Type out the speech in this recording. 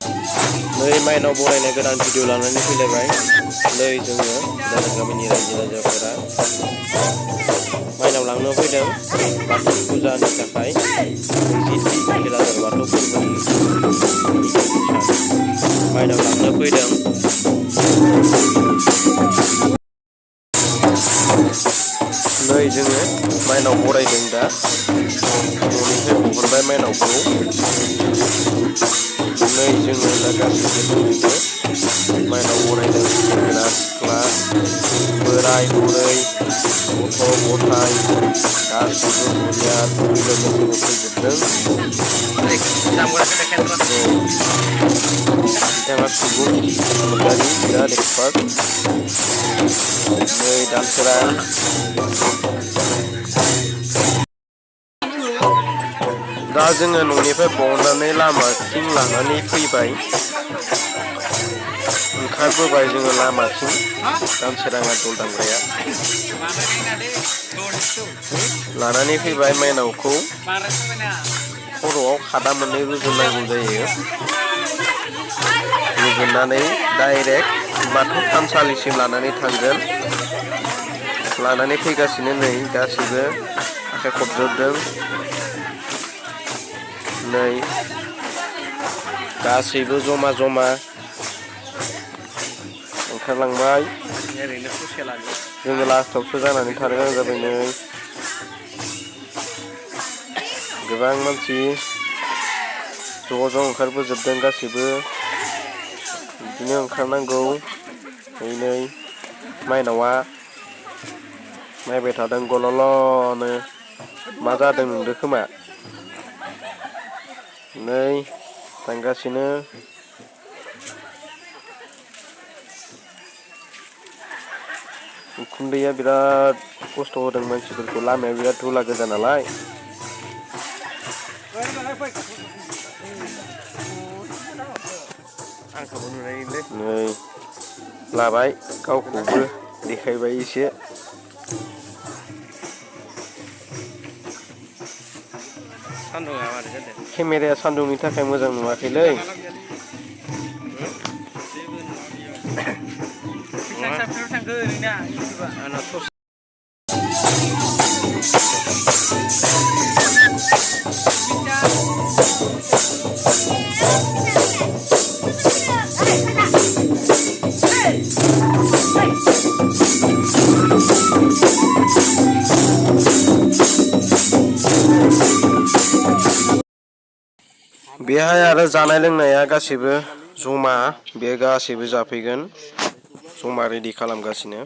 नै माइनाव बरायनाय गोदान भिडिअ लानानै फैलायबाय। नै जोङो गोदान गामिनि रायजो राजाफोरा माइनाव लांनो फैदों बाथौ फुजानि थाखाय 30 गिलाजार बाथौ फोरबोनि माइनाव लांनो फैदों। नै जोङो माइनाव बरायदों दा न'निफ्राय बहरबाय माइनावखौ। नै जोङो दा गासैबो दंजोबो माइनाव बरायदों सेंग्रा सिख्ला बोराय बुरै गथ' गथाय गासैबो बुरिया बुरि लोगो जोङो फैजोबदों। बिथाङा सुबुं नार्जारी बिराद एक्सपार्ट। नै दानसोरा दा जोङो न'निफ्राय बहननानै लामाथिं लानानै फैबाय। ओंखारबोबाय जोङो लामाथिं दानसोराङा दल दामग्राया लानानै फैबाय माइनावखौ। खर'आव खादा मोननै रुजुननांगौ जायो। रुजुननानै डाइरेक्ट बाथौ थानसालिसिम लानानै थांगोन। लानानै फैगासिनो नै गासैबो आखाइ खबजबदों। नै गासैबो जमा जमा ओंखारलांबाय। जोङो लास्टावसो जानानै थानो गोनां जाबाय। नै गोबां मानसि ज' ओंखारबोजोबदों गासैबो बिदिनो ओंखारनांगौ। नै माइनावा नायबाय थादों गल'ल'नो मा जादों नंदों खोमा। नै थांगासिनो उखुन्दैया बिराद खस्थ' होदों मानसिफोरखौ। लामाया बिराद धुला गोजा नालाय। नै लाबाय गावखौबो देखायबाय एसे। केमेराया सान्दुंनि थाखाय मोजां नुवाखैलै। बेहाय आरो जानाय लोंनाया गासैबो जमा बे गासैबो जाफैगोन जमा रेडि खालामगासिनो।